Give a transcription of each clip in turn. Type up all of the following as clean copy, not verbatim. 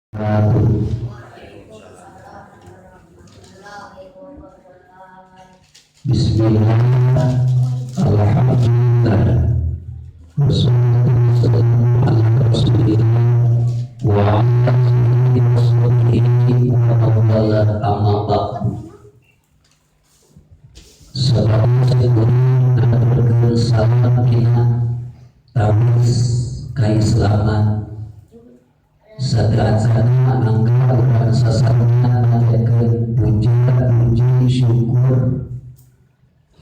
Wabarakatuh. Bismillah, alhamdulillah, wassalatu wassalamu ala rasulillah wa ala alihi wasahbihi wa man wala, amma ba'du. Salam dina tawis kaislaman sadacana mangga urang sasarengan manjakeun puji syukur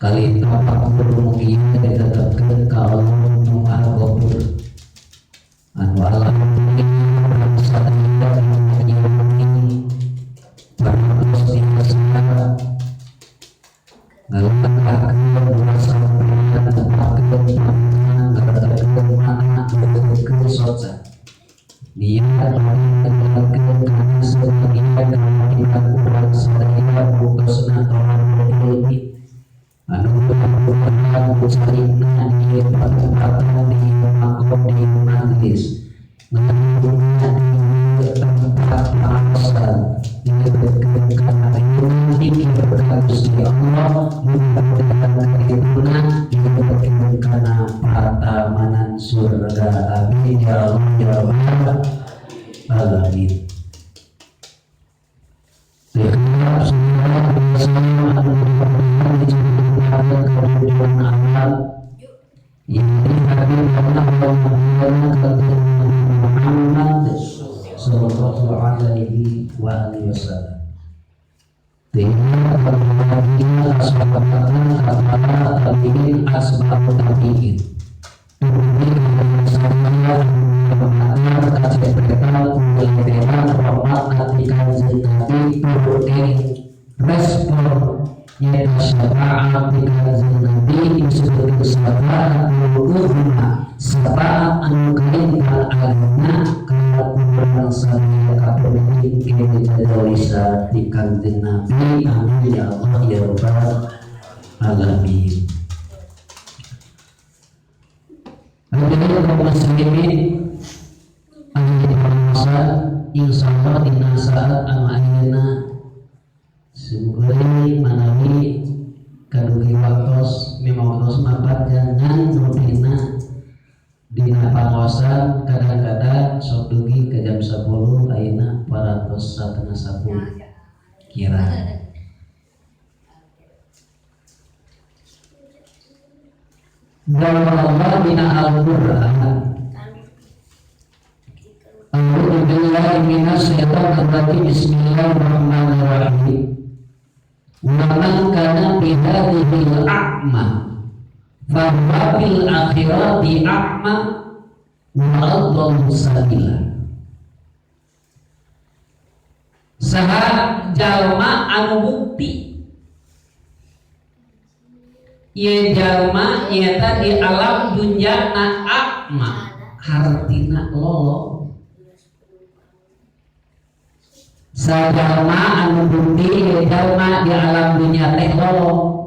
kali tafakur mugi ditetepkeun ka Allah nu Maha Ghafur anu alhamdulillah urang sadaya surga. Amin ya Allah ya Rabbal alamin. Muhammad sallallahu alaihi wa alihi wasallam. Nabi, amin ya Allah ya Rabbal alamin. Hadirin kaum muslimin, insyaallah dina saat anu ayeuna sungguh manawi kadugi waktos memang waktos mapat jangan rutina dina pangaosan kadang-kadang sok dugi ke jam 10 ayeuna parantos satengah 10 kira. Allah dina Al-Qur'an. A'udzu billahi minasyaitonir rajim. Bismillahirrahmanirrahim. Wa man kana bi hadhil a'ma fa huwa fil akhirati a'ma wa adallu sabila. Saha jalma anu bukti ieu jalma nyaeta di alam dunya na a'ma hartina lolo. Sajalma anu bukti ieu jalma di alam dunya teh lolo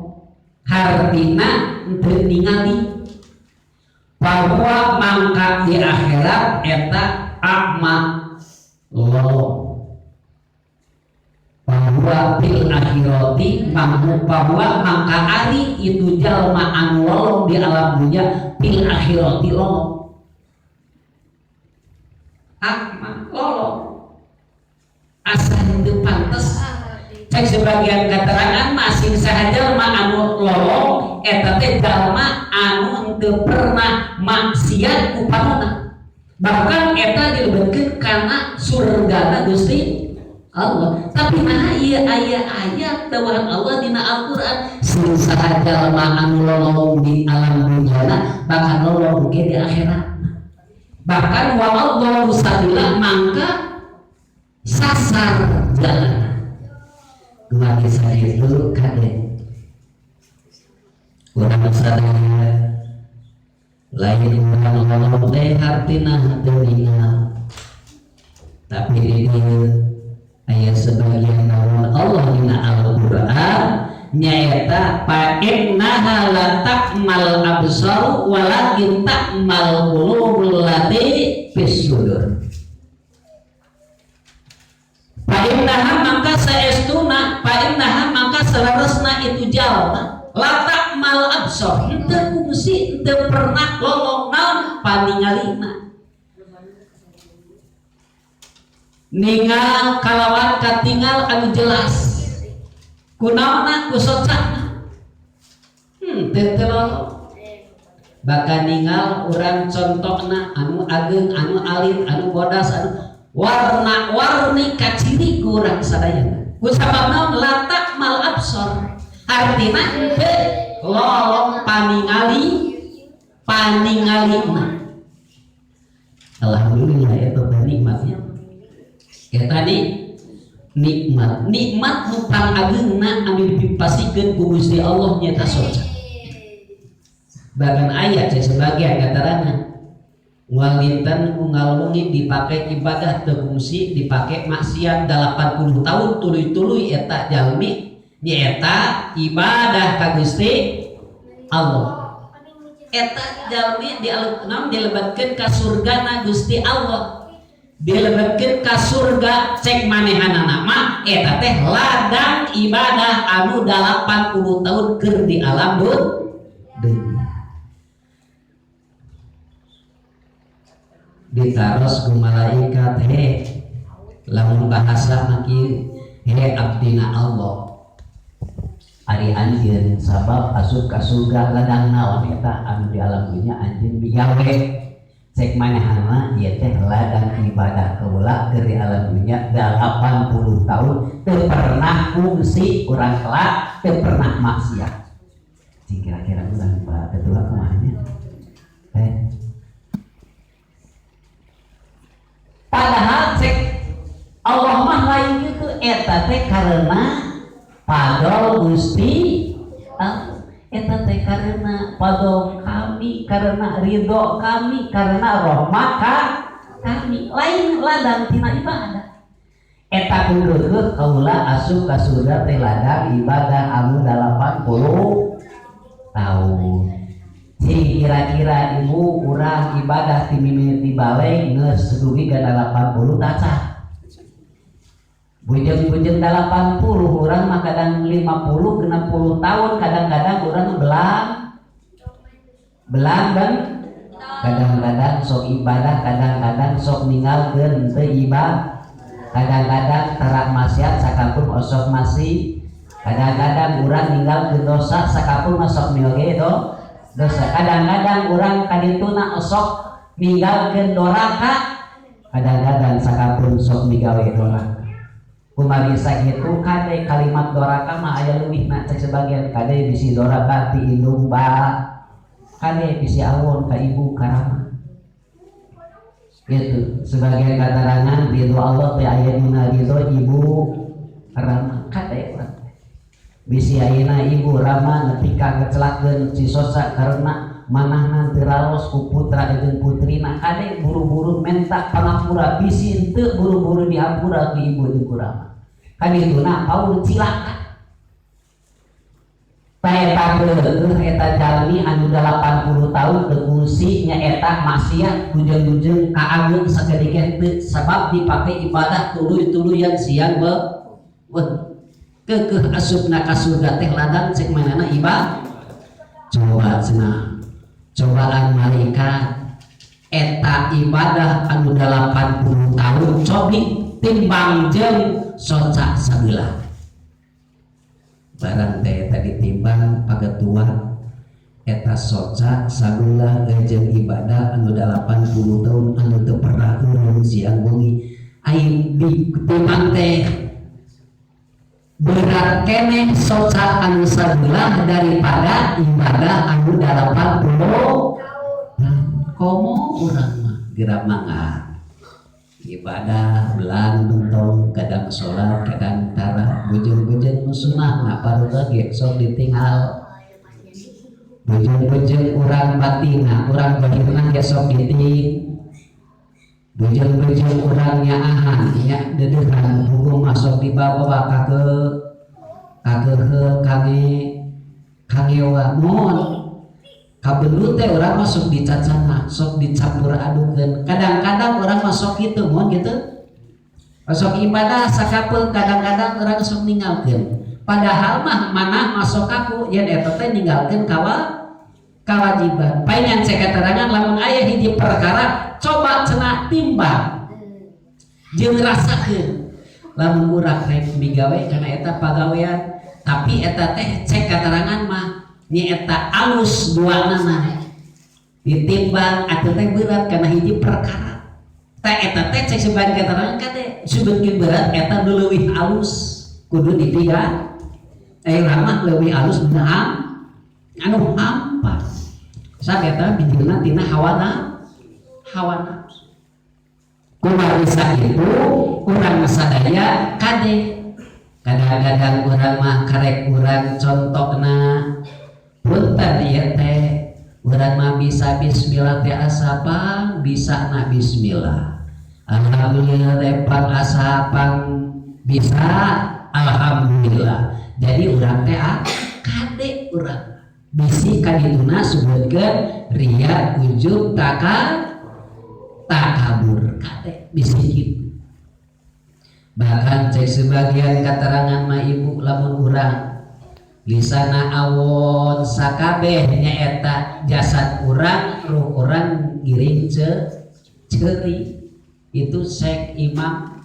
hartina teu ningali bahwa mangka di akhirat eta a'ma lolo. Bahwa fil akhirati bahwa mangka ari itu jalma anu lolong di alam dunya fil akhirati lolong a'ma lolong asa henteu pantes. Cek sebagian keterangan masing saha jalma anu lolong eta teh jalma anu henteu pernah maksiat ku panona, bahkan eta dilebetkeun kana surgana Gusti Allah. Tapi nah ieu aya ayat dawuhan Allah dina Al-Qur'an sing saha jalma anu lolong di alam dunya bakal lolong ge di akhirat, bahkan wa Allahu sabila mangka sasar jalan. Dua kisah itu kade urang sadaya lain urang lolong teh hartina teu ningal, tapi di dieu aya sebagian dawuhan Allah dina Al-Qur'an nyaeta fa innaha la ta'mal absar walakin ta'mal qulubul lati fis sudur. Saestuna fa innaha maka saleresna itu jalma la ta'mal absar henteu kungsi henteu pernah lolong naon paningalina ningal kalawan katingal anu jelas kunaonna ku socana teu lolong bakal ningal urang contohna anu ageung anu alit anu bodas anu warna-warni kaciri ku urang sadayana ku sabab naon la ta'mal absar artina henteu lolong paningali paningalina. Alhamdulillah eta teh nikmatnya eta nikmat nikmat nu pangageungna anu dipasikeun ku Gusti Allah nyaeta soca. Bahkan ayat sebagian katarana walintan unggal wengi dipakai ibadah teu kungsi dipakai maksiat 80 tahun tuluy-tuluy eta jalmi nyaeta ibadah ka Gusti Allah. Eta jalmi dilebatkeun ka surgana Gusti Allah. Dilebetkeun ka surga cek manehanana mah eta teh ladang ibadah anu 80 tahun keur di alam dunya. Ditaros ku malaikat he lamun bahasa mah kieu he abdina Allah ari anjeun sabab asup ka surga ladang naon eta anu di alam dunya anjeun migawe cek manehana ieu teh ladang ibadah kaula keur di alam dunya 80 tahun teu pernah kungsi urang kelak teu pernah maksiat. Cing kira-kira urang Pak Ketua kumaha nya? Padahal cek Allah mah lain kitu eta teh karena padol Gusti Allah eta teh karena padol kami karena ridho kami karena rahmat kami lain ladang tina ibadah eta kudu kaula asup ka surga teh ladang ibadah anu 80 tahun. Cing kira-kira ibu urang ibadah ti mimiti balik geus dugi ka 80 taca. Bujeng-bujeng 80 urang mah kadang 50 60 tahun kadang-kadang urang belang belang dan kadang-kadang sok ibadah kadang-kadang sok ninggalkeun teu ibadah kadang-kadang tarak maksiat sakampung osok masih kadang-kadang urang ninggalkeun dosa sakampung masuk mioge dosa kadang-kadang urang kadituna osok ninggalkeun doraka kadang-kadang sakampung sok migawe doraka kumari sakitu kade kalimat doraka mah aya leuwihna cek sebagian kade bisi doraka ti indung ba kade bisi awon ka ibu karama gitu sebagian katarangan ridho Allah teh aya dina ridho ibu rama kade urang bisi ayeuna ibu rama nepi ka ngecelakeun si sosa karena manahna teu raos ku putra jeung putrina kade buru-buru menta pangapura bisi henteu buru-buru dihampura ku ibu jeung ku rama kadituna paur cilaka eta keuleuh eta jalmi anu 80 tahun teu kungsi nyaeta maksiat bujeng-bujeng kaageung sakedik henteu sabab dipake ibadah tuluy-tuluyan siang beuh keukeuh asupna ka surga teh ladang cek manehna ibadah coba cenah cobaan malaikat eta ibadah anu 80 tahun cobi timbang jeung soca sabelah barang teh eta ditimbang pagetua eta soca sabelah jeung ibadah anu 80 tahun anu teu pernah urang siang wengi ai ditimbang teh berat keneh soca anu sabelah daripada ibadah anu 80 komo urang mah gerak mangga ibadah belang bentong kadang sholat kadang tara bujeng-bujeng nu sunah na paruga ge sok ditinggal bujeng-bujeng urang batina urang bahirna ge sok diting bujeng-bujeng urang nyaahan nya deudeuhan hukum masuk dibawa ka ke kakehe kange kangewa mohon kabelut teh urang masuk dicacana sok dicampur adukeun kadang-kadang urang masuk kitu mohon gitu Sok ibadah sakapeung, kadang-kadang urang sok ninggalkeun. Padahal mah mana masuk aku yen eta teh ninggalkeun kewajiban. Paingan cek keterangan, lamun aya hiji perkara, coba cenah timbang jeung rasakeun. Lamun urang rek migawe kana eta pagawean, tapi eta teh cek keterangan mah nyaeta alus duanana, ditimbang atuh teh berat karena hiji perkara teh eta teh, cek sebagian keterangan kade sebutkeun berat eta nu leuwih alus kudu dipiga ramah leuwih alus nu anu hampa. Sak eta bijilna tina hawa nafsu. Kumargi sakitu, urang sadaya kade, kadang-kadang urang mah karek urang contokna, punten ieu teh, urang mah bisa bismillah teh asa pang bisa na bismillah, alhamdulillah teh pang asa pang bisa alhamdulillah. Jadi urang teh kade urang bisi kadituna sebutkeun ria, ujub, takabur, kade bisi kitu. Bahkan cek sebagian keterangan mah, Ibu, lamun urang lisana awon sakabeh nyaeta jasad urang, ruh urang giring ceuri. Itu cek Imam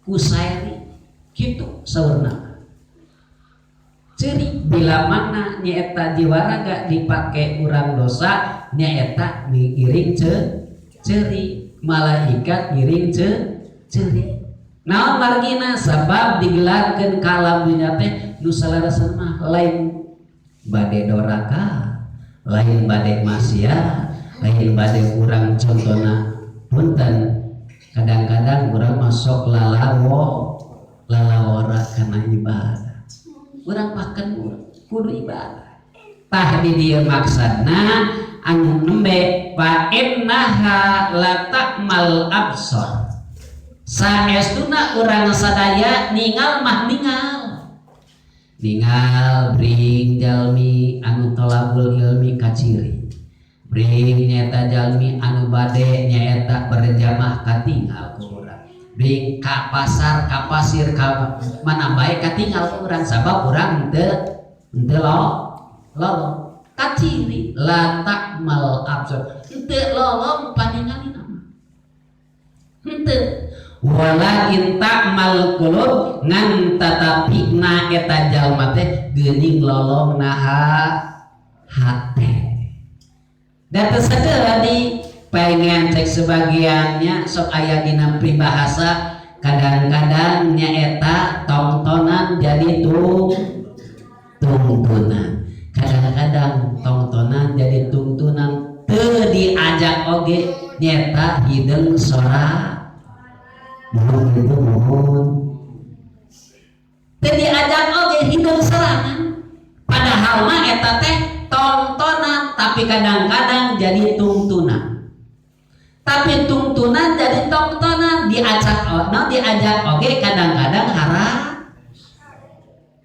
Kusairi kitu saurna, ceuri bila mana nyaeta jiwa raga dipake urang dosa, nyaeta giring ceuri, malaikat giring ceuri. Naon margina? Sabab digelarkeun ka alam dunya teh nu salarasan mah lain bade doraka, lain bade maksiat, lain bade urang contona. Punten, kadang-kadang urang masuk lalawo lalawora karena ibadah urang, bahkan kudu ibadah. Tah, di dieu maksudna anu nembe fa innaha la ta'mal absar. Saestuna urang sadaya ningal mah ningal, ningal bring jalmi anu tolabul ilmi kaciri, bring nyaeta jalmi anu bade nyaeta berjamaah katinggal ku urang, bring ka pasar, ka pasir, ka mana bae katinggal ku urang, sabab urang teu henteu lo lolong kaciri. La ta'mal absar, henteu lolong paningalina mah henteu, walakin ta'mal qulub, ngan tatapi na eta jalma teh geuning lolong naha hate. Dan teu di pengen cek sebagiannya sok aya dina peribahasa, kadang-kadang nyaeta tongtonan jadi tungtunan, kadang-kadang tongtonan jadi tungtunan. Teu diajak oge nyaeta hideung sora. Mohon itu, mohon, teu diajak oge hideung sorangan. Padahal mah eta teh tontonan, tapi kadang-kadang jadi tungtunan, tapi tungtunan jadi tontonan. Diajak, no, diajak oge kadang-kadang harap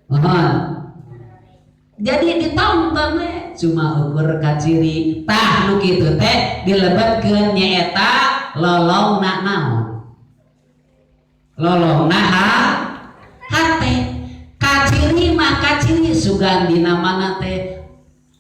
mohon jadi ditonton we, cuma ukur kaciri. Tah, nu kitu teh dilebetkeun nyaeta lolong na naon, lolong na hate. Kaciri mah kaciri, sugan dina mana teh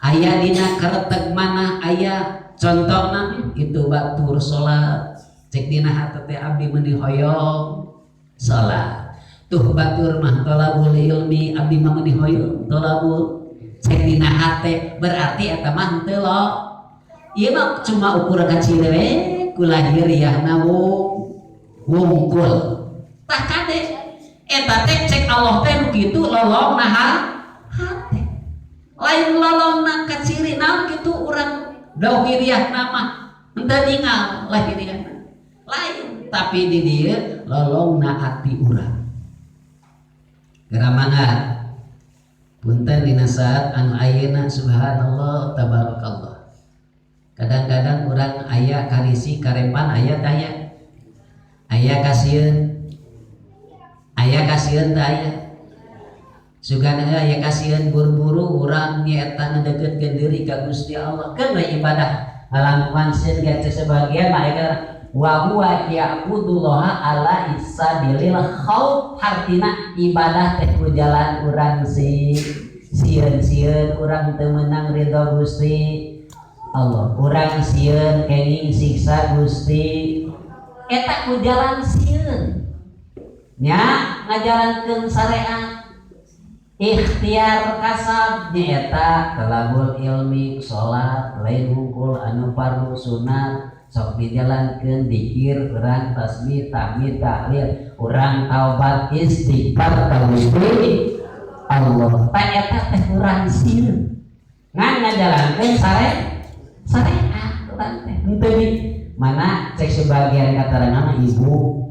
aya, dina kereteg mana aya. Contohna itu batur salat, cek dina hate teh abdi meuni hoyong salat. Tuh batur mah tolabul ilmi, abdi mah meuni hoyong tolabul, cek dina hate. Berarti eta mah henteu lo, ieu mah cuma ukur kaciri we ku lahiriahna wungkul. Tah, kade eta teh cek Allah teh nu kitu lolong nah hate, lain lolong na kaciri. Naon kitu, urang dohiriah nama henteu ningal lahiriah lain, tapi di dieu lolong na ati urang. Geura punten, dina saat anu ayeuna, subhanallah, tabarakallah, kadang-kadang urang aya karisi karepan, aya taya, aya kasieun, aya kasieun teh, aya sugan, aya kasieun buru-buru urang nyaeta ngedeketkeun diri ka Gusti Allah. Kan we ibadah ngalakukan sieun ge sebagian mah aya. Wa huwa ya'budullaha ala sabilil khauf, hartina ibadah teh ku jalan urang si sieun-sieun urang teu meunang ridho Gusti Allah, urang sieun kenging siksa Gusti, eta ku jalan sieun nya ngajalankeun syariat. Ikhtiar kasab nyaeta thalabul ilmi, salat lain hungkul anu fardu sunat sok dijalankeun, dikir urang, tasbih, tahmid, tahlil urang, taubat istighfar ka Gusti Allah. Tah eta teh urang sieun ngan ngajalankeun syariat urang teh henteu di mana. Cek sebagian katerangan, ibu,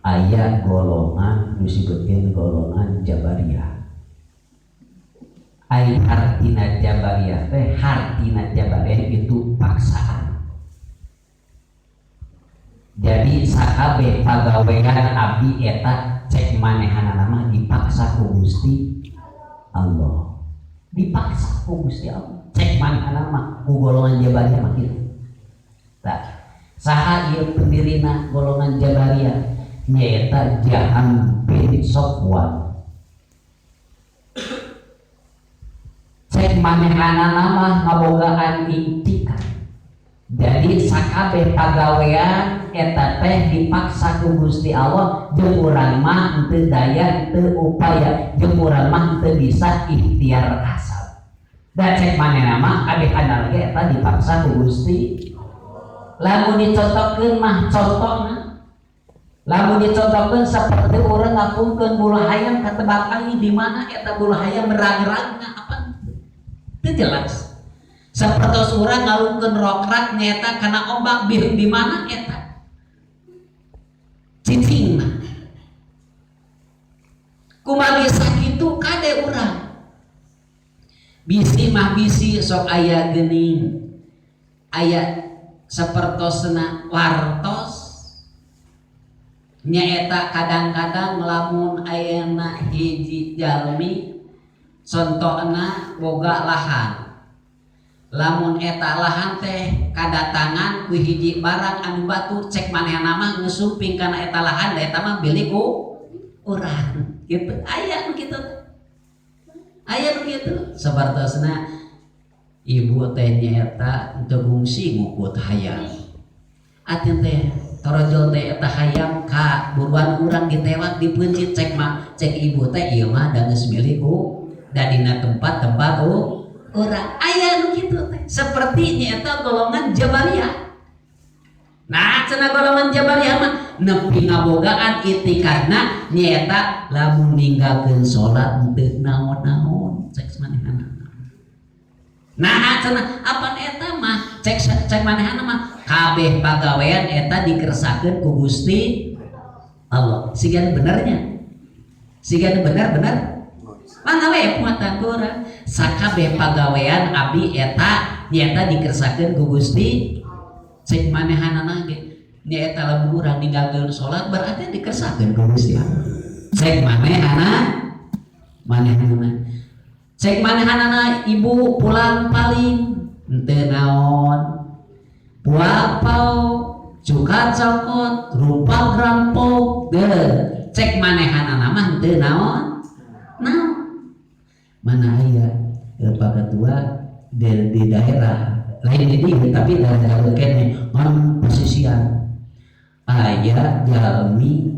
aya golongan disebutkeun golongan Jabariyah. Ai hartina Jabariyah teh, hartina Jabariyah itu paksaan. Jadi sakabeh pagawean abdi eta cek manehanana mah dipaksa ku Gusti Allah, dipaksa ku Gusti Allah cek manehanana mah, ku golongan Jabariyah mah kitu. Tah, saha ieu pendirina golongan Jabariyah? Nyaeta Jaham bin Sofwan. Cek manehanana mah ngabogaan iktikad, jadi sakabeh pagawean eta teh dipaksa ku Gusti Allah, jeung urang mah henteu daya, henteu upaya, jeung urang mah henteu bisa ikhtiar kasab. Da cek manehna mah kabehana ge eta dipaksa ku Gusti. Lamun dicontohkeun mah, contohna lamun dicontohkeun seperti urang ngapungkeun bulu hayam ka tebak angin, di mana eta bulu hayam merang-rangna apa teu jelas. Sapertos urang ngalungkeun rokrak nyeta kana ombak, bih di mana eta cicingna. Kumaha bisa kitu? Kade urang bisi mah bisi sok aya geuning aya sapertosna wartos nyaeta. Kadang-kadang lamun ayana hiji jalmi contohna boga lahan, lamun eta lahan teh kadatangan ku hiji barang anu batur, cek manehna mah geus sumping kana eta lahan, da eta mah milik ku urang gitu. Aya nu kitu, aya nu kitu. Sabartosna ibu teh nyaeta teu gungsi ngukut hayam, atin teh torojol teh eta hayam ka buruan urang ditewak, dipeuncit. Cek mah, cek ibu teh, ieu mah da geus milik ku da dina tempat-tempat ku urang. Aya nu kitu teh, seperti nyaeta golongan Jabariyah. Nah, cenah golongan Jabariyah mah nepi ngabogaan itikadna nyaeta lamun ninggalkeun salat henteu naon-naon cek manehna. Nah, cenah apan eta mah cek cek manehna mah kabeh pagawean eta dikersakeun ku Gusti Allah. Siga benernya, siga bener-bener mana we muatan ku urang sakabeh pagawean abdi eta nyaeta dikersakeun ku Gusti. Cek manehanana ge nyaeta lamun urang ninggalkeun salat berarti dikersakeun ku Gusti Allah. Cek manehana manehana cek manehanana, ibu, pulang paling henteu naon, puapau cuka cokot rupa rampok deh, cek manehanana mah henteu naon naon. Mana aya Pak Ketua di daerah lain di dieu, tapi daerah kene ngan posisian aya jalmi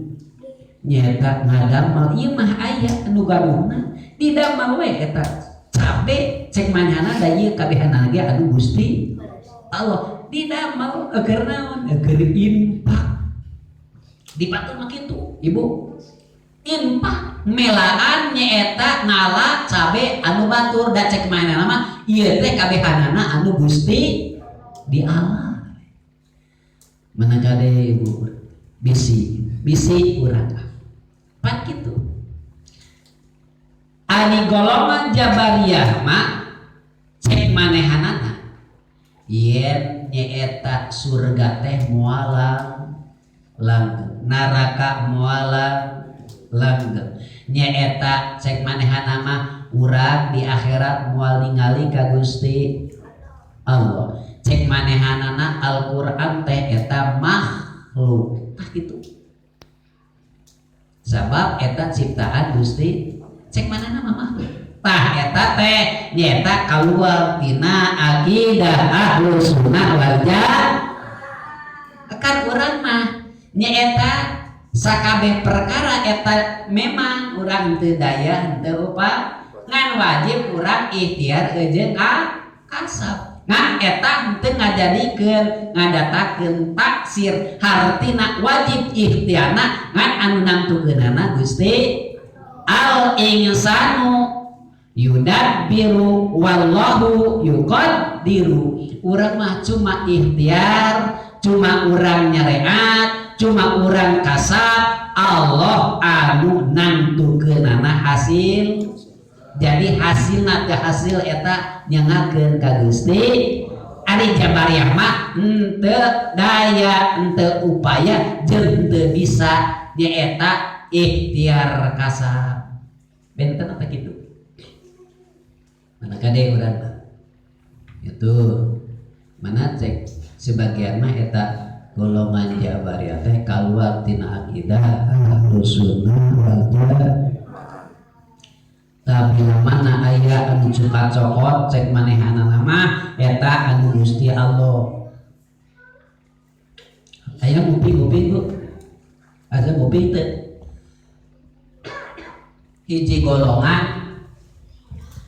nyeta ngadamel ieu mah aya anu gaduhna didamel we eta cabe. Cek manehna da ieu kabehana ge anu Gusti Allah, didamel keur naon? Keur infak. Di batur mah kitu, ibu, infak melaan nyaeta ngala cabe anu batur, da cek manehna mah ieu teh kabehanana anu Gusti di Allah. Mana kade, ibu, bisi bisi urang pan kitu. Ari golongan Jabariyah mah cek manehanana yen nyaeta surga teh moal langgeng, neraka moal langgeng, nyaeta cek manehana mah urang di akhirat moal ningali ka Gusti Allah. Cek manehanana Al-Qur'an teh eta makhluk. Tah kitu. Sabab eta ciptaan Gusti, cek manehna mah makhluk. Tah, eta teh nyaeta kaluar tina akidah Ahlus Sunnah wal Jamaah. Kan urang mah nyaeta sakabeh perkara eta memang urang teu daya, teu upaya, ngan wajib urang ikhtiar jeung kasab. Ngan eta henteu ngajadikeun ngadatakeun taksir, hartina wajib ikhtiarna, ngan anu nangtukeunana Gusti. Al insanu yudabbiru wallahu yuqaddiru. Urang mah cuma ikhtiar, cuma urang nyareat, cuma urang kasab, Allah anu nangtukeunana hasil. Jadi hasilna teh hasil eta nyangakeun ka Gusti. Ari Jabariyah mah henteu daya, henteu upaya, jeung teu bisa nyaeta ikhtiar kasab. Benten apa kitu? Mana kade urang mah itu, mana cek sebagian mah eta golongan Jabariyah teh keluar tina akidah Ahlus Sunnah wal Jamaah. Tapi mana aya anu cuka cokot, cek manehanana mah eta anu Gusti Allah. Aya nguping-nguping, Bu, aya nguping teh? Hiji golongan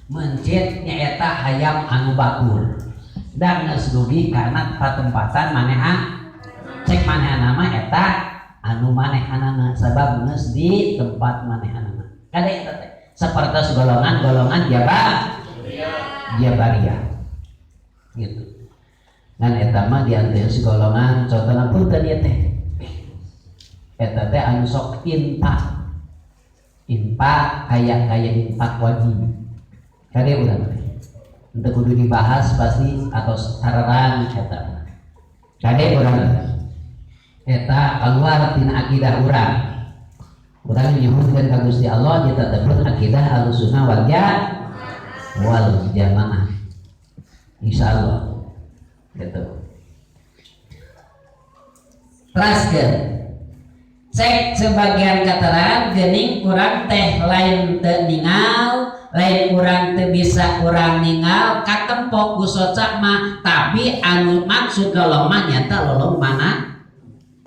mencit nyaeta hayam anu batur dan geus dugi kana patempatan manehan, cek manehanana mah eta anu manehanana sabab geus di tempat manehanana. Kade eta teh seperti golongan-golongan Jabariyah gitu. Dan eta mah di antara golongan, contohna, punten ieu teh, eta teh anu sok infak, infak kayak kayak infak wajib. Kade urang teh untuk kudu dibahas pasti atau sararang eta. Kade urang eta keluar tina akidah urang. Urang nyuhunkeun ka Gusti Allah ditetepkeun akidah Ahlussunnah wal Jamaah, insyaallah gitu. Teraskeun, cek sebagian keterangan gening urang teh lain teu ningal, lain urang teu bisa urang ningal katempok ku soca mah, tapi anu maksud lolong mah nyata lolong mana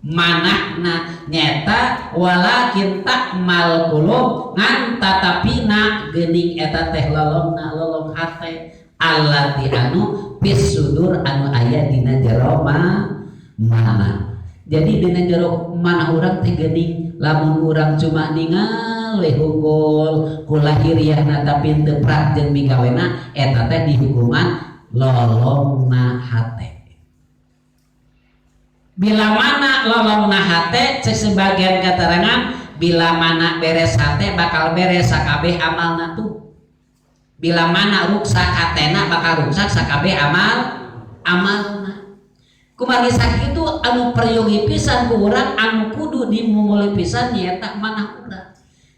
manahna nyata walakin ta'mal qulub, ngan tatapina geuning eta teh lolongna lolong hate, allati anu fis sudur anu aya dina jero mana. Jadi dina jero mana urang teh geuning lamun urang cuma ningal we hungkul ku lahiriahna tapi teu prak jeung migawena, eta teh dihukuman lolongna hate. Bila mana lolongna hate, cek sebagian keterangan, bila mana beres hate bakal beres sakabeh amalna tuh. Bila mana ruksak hatena bakal ruksak sakabeh amalna. Kumargi sakitu anu peryogi pisan ku urang, anu kudu dimumuli pisan nyaeta manah urang,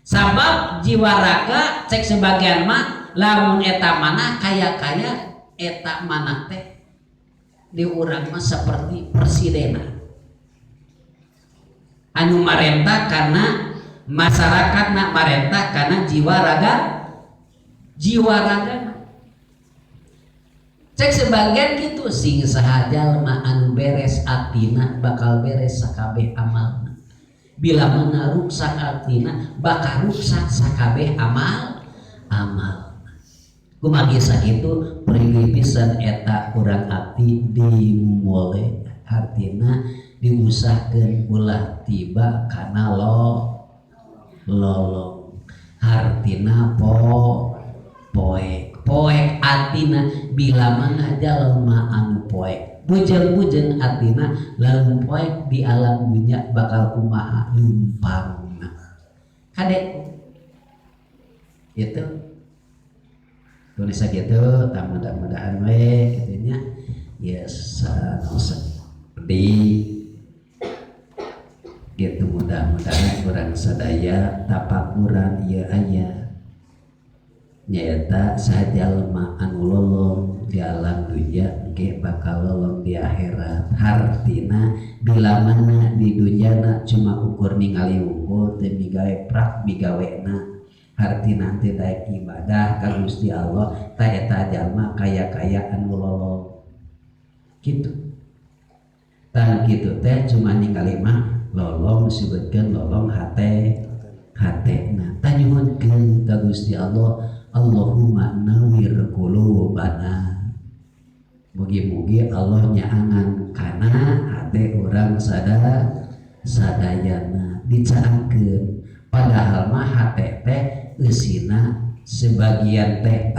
sabab jiwa raga cek sebagian mah lamun eta manah kaya-kaya eta manah teh di urang mah seperti presidena anu marentah karena masyarakat, nak marentah karena jiwa raga, jiwa raga. Cek sebagian gitu, sing saha jalma anu beres atina bakal beres sakabeh amalna, bila mana ruksak atina bakal ruksak sakabeh amal. Kumargi sakitu pergi pisan eta urang ati dimulai, artina diusahkeun ulah tiba kana lolong, hartina poek poek atina. Bila mana jalma anu poek, bujeng-bujeng atina, lalu poek di alam dunia bakal kumaha leumpangna? Kade itu tulis gitu. Tah, mudah-mudahan we kitu nya ya, sedih gitu. Mudah-mudahan kurang sadaya tapakuran ieu aya nyaeta sajalma anu lolong. Lolong di alam dunia ge bakal lolong di akhirat. Hartina bila mana di dunyana cuma ukur ningali wungkul teu migawe prak migawena, hartina teu daek ibadah ka Gusti Allah, ta eta jalma kaya-kaya anu lolong kitu. Tah kitu teh cuma ningali mah lolong, disebutkeun lolong hate hatena. Tah, nyuhunkeun ka Gusti Allah, Allahumma nawwir qulubana. Mugi-mugi Allah nyaangan kana hate urang sadayana dicaangkeun. Padahal mah hate teh eusina sebagian teh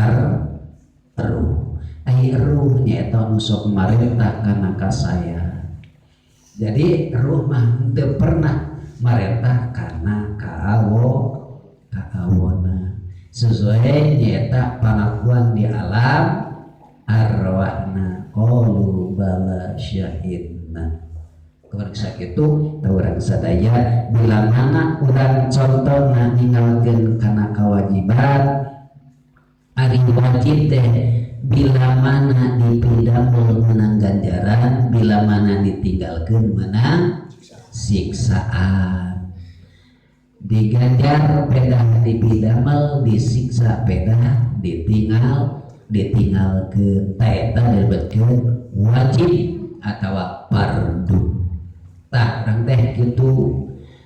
ruh. Ai ruh nyaeta nu sok marentah kana kasaya. Jadi ruh mah henteu pernah marentah kana kaawona sesuai nyaeta pangakuan di alam arwahna, qalu bala syahidna. Kemudian sakitu urang sadaya, bila mana urang contohna ninggalkeun kana kewajiban. Ari wajib teh bila mana dipidamel menang ganjaran, bila mana ditinggalkeun menang siksaan. Diganjar pedah dipidamel, disiksa pedah ditinggalkeun. Tah, eta disebutkeun wajib atau fardu. Tah, urang teh kitu.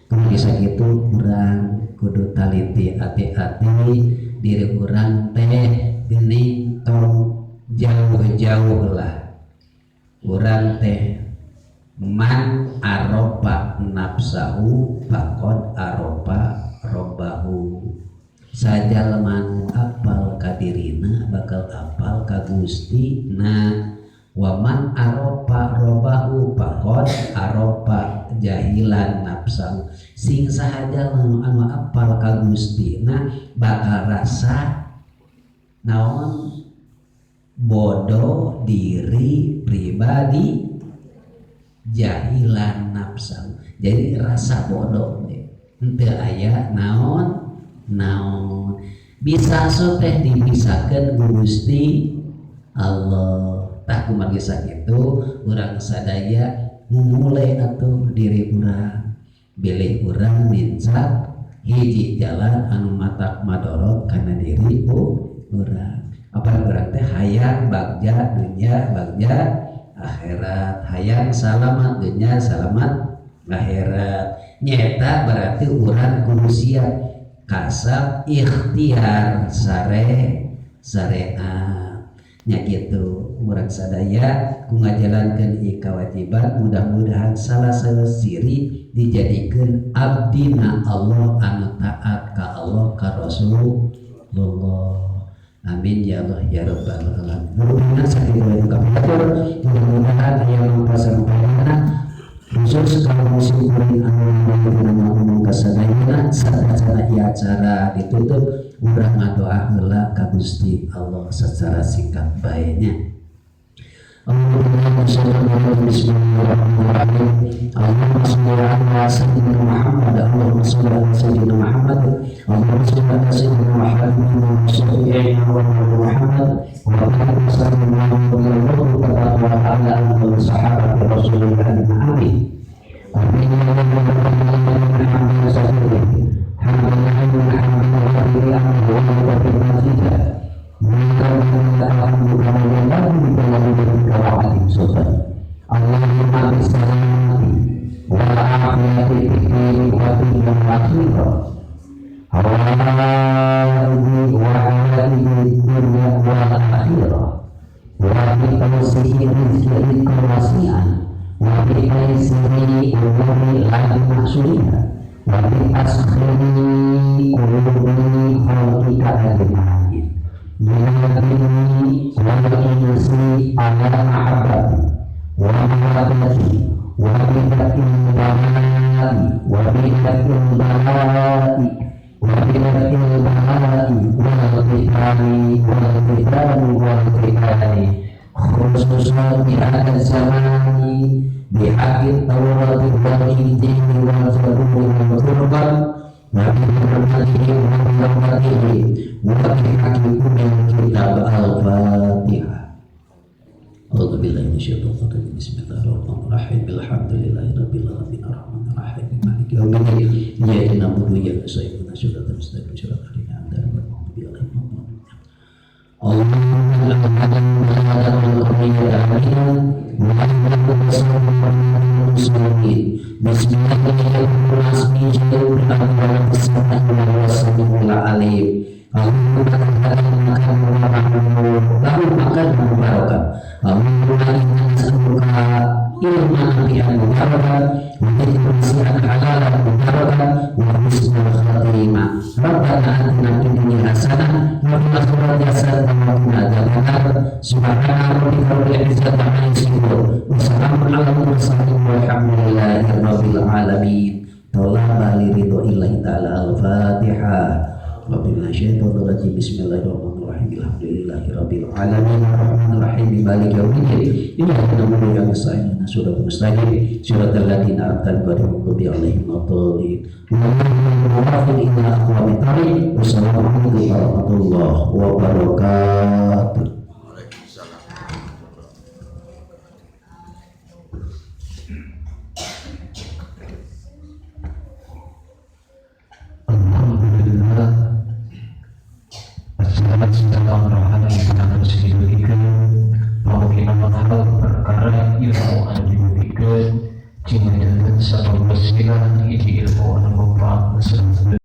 Kumaha sakitu urang kudu taliti, hati-hati diri urang teh geuning. Tong jauh-jauh lah urang teh. Man arofa nafsahu faqad arofa robbahu. Sajalma nu apal ka dirina bakal apal ka Gusti na. Waman arofa robbahu faqad arofa jahilan nafsahu. Sing sahaja anu apal ka Gusti na bakal rasa naon bodoh diri pribadi, jahilan nafsahu. Jadi rasa bodoh henteu aya naon naon bisa so teh dibisakeun ku Gusti Allah. Tah, kumargi sakitu urang sadaya mumule atuh diri urang, bilih urang nincak hiji jalan anu matak madorot kana diri urang. Apa urang teh hayang bagja dunya, bagja akhirat, hayang salamat dunya, salamat akhirat, nyeta berarti urang kudu siap kasab ikhtiar syariat nya gitu. Urang sadaya ku ngajalankeun ieu kewajiban, mudah-mudahan salah ciri dijadikeun abdina Allah anu taat ka Allah, ka Rasulullah. Amin ya Allah ya rabbal alamin. Mudah-mudahan sakitu kapihatur, mudah-mudahan aya manfaat sampaiana, khusus kalau musim kuring anu dina umum kasadayana. Satacana ieu acara ditutup, urang ngadoa heula ka Gusti Allah secara singkat bae nya. Bismillahirrahmanirrahim. Allahumma sholli ala sayyidina Muhammad. Allahumma sholli ala sayyidina Muhammad. Allahumma sholli ala sayyidina Muhammad wa syafi'ina wa Muhammad wa alihi wasallam wa ala alihi wa sahabati Rasulillah ajma'in. Amin. Allahumma bisalamati wal afiyati fid wa dunya wal akhirah, hawaiji wa hawaiji dunya wal akhirah, wa bi tawsi'i rizqika wasi'an, wa bi taysiri umuri la mahsuriha, wa bi taskhiri qulubi khalqika ajma'in, min jinni wal insi ala mahabbati wa mawaddati wa bid'il bala'i wa bid'il bala'i wa bid'il bala'i wal qitali wal qitali wal qitali, khususan di hadha zamani, bihaqqi tawrati wal injili wal zaburi wal furqan, wa bi hurmatihi wa bi rahmatihi wa bi haqqi ummil kitab. Al-fatihah. minasyaitonir rajim. Bismillahirrahmanirrahim. Alhamdulillahirabbil alamin arrahmanir rahim maliki yaumiddin. Iyyaka na'budu wa iyyaka nasta'in. Ihdinas siratal mustaqim siratal ladzina an'amta 'alaihim ghairil maghdubi 'alaihim waladdallin. Allahumma Bismillahirrahmanirrahim. Ilman nafi'an mubarakan wa rizqan halalan mubarakan wa husnul khatimah. Rabbana atina fid dunya hasanah wa fil akhirati hasanah wa qina adzabannar. Subhana rabbika rabbil izzati amma yasifun wa salamun alal mursalin walhamdulillahi rabbil alamin. Tolaba li ridho illahi ta'ala. Al-Fatihah. Bismillahirrahmanirrahim. Alhamdulillahi rabbil alamin arrahmanir rahim maliki yaumiddin. Iyyaka na'budu wa iyyaka nasta'in. Ihdinas siratal mustaqim siratal ladzina an'amta 'alaihim ghairil maghdubi 'alaihim waladdallin. Wassalamualaikum warahmatullahi wabarakatuh.